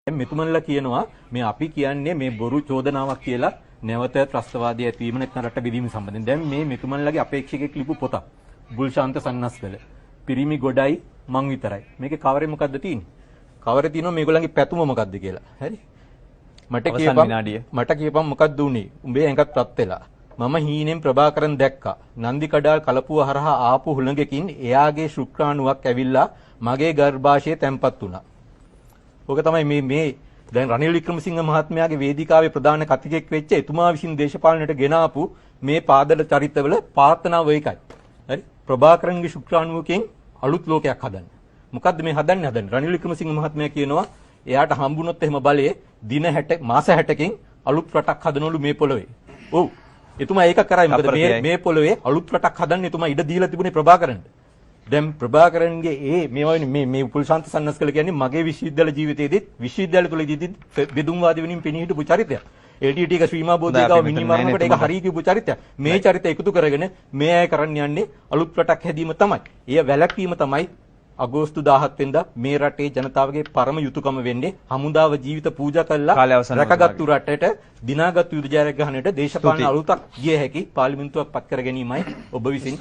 දැන් මෙතුමන්ලා කියනවා මේ අපි කියන්නේ මේ බොරු චෝදනාවක් කියලා නැවත ත්‍රස්තවාදී ඇතිවීම නැත්නම් රට බෙදීම සම්බන්ධයෙන්. දැන් මේ මෙතුමන්ලාගේ අපේක්ෂකෙක් ලිපු පොතක්. බුල්ශාන්ත සන්නස්ගල. පිරිමි ගොඩයි මං විතරයි. මේකේ කවරේ මොකද්ද තියෙන්නේ? කවරේ තියෙනවා මේගොල්ලන්ගේ පැතුම මොකද්ද කියලා. හරි? මට කියපන් මට කියපන් මොකද්ද උනේ? උඹේ ඇඟත් රත් වෙලා. මම හීනෙන් ප්‍රභාකරන් දැක්කා. නන්දි කඩාල් කලපුව හරහා ආපු හුළඟකින් එයාගේ ශුක්‍රාණුවක් ඇවිල්ලා මගේ ගර්භාෂයේ තැම්පත් වුණා. ඔක තමයි මේ මේ දැන් රනිල් වික්‍රමසිංහ මහත්මයාගේ වේදිකාවේ ප්‍රධාන කතිකෙක් වෙච්ච එතුමා විසින් දේශපාලනයට ගෙන ආපු මේ පාදල චරිතවල ප්‍රාර්ථනාව ඒකයි. හරි? ප්‍රභාකරන්ගේ ශුක්‍රාණුවකින් අලුත් ලෝකයක් හදන්න. මොකද්ද මේ හදන්නේ හදන්නේ? රනිල් වික්‍රමසිංහ මහත්මයා කියනවා එයාට හම්බුනොත් එහෙම බලයේ දින 60 මාස 60කින් අලුත් රටක් හදනවලු මේ පොළොවේ. ඔව්. එතුමා ඒක කරයි. මොකද මේ මේ පොළොවේ අලුත් රටක් හදන්න එතුමා ඉඩ දීලා තිබුණේ ප්‍රභාකරන්ට. දැන් ප්‍රභාකරන්ගේ ඒ මේ මේ මේ උපුල් ශාන්ත සන්නස්කල කියන්නේ මගේ විශ්වවිද්‍යාල ජීවිතයේදීත් විශ්වවිද්‍යාල තුලදීත් බෙදුම්වාදී වෙනින් පෙනී හිටපු චරිතයක්. LTT එක ශ්‍රීමා බෝධිගාව මිනි මරනකොට ඒක හරි කියපු චරිතයක්. මේ චරිතය එකතු කරගෙන මේ අය කරන්න යන්නේ අලුත් රටක් හැදීම තමයි. එය වැළැක්වීම තමයි අගෝස්තු 17 වෙනිදා මේ රටේ ජනතාවගේ පරම යුතුයකම වෙන්නේ. හමුදාව ජීවිත පූජා කළා රැකගත්තු රටට දිනාගත්තු යුද ජයග්‍රහණයට දේශපාලන අලුතක් ගිය හැකි පාර්ලිමේන්තුවක් පත් කර ගැනීමයි ඔබ විසින්.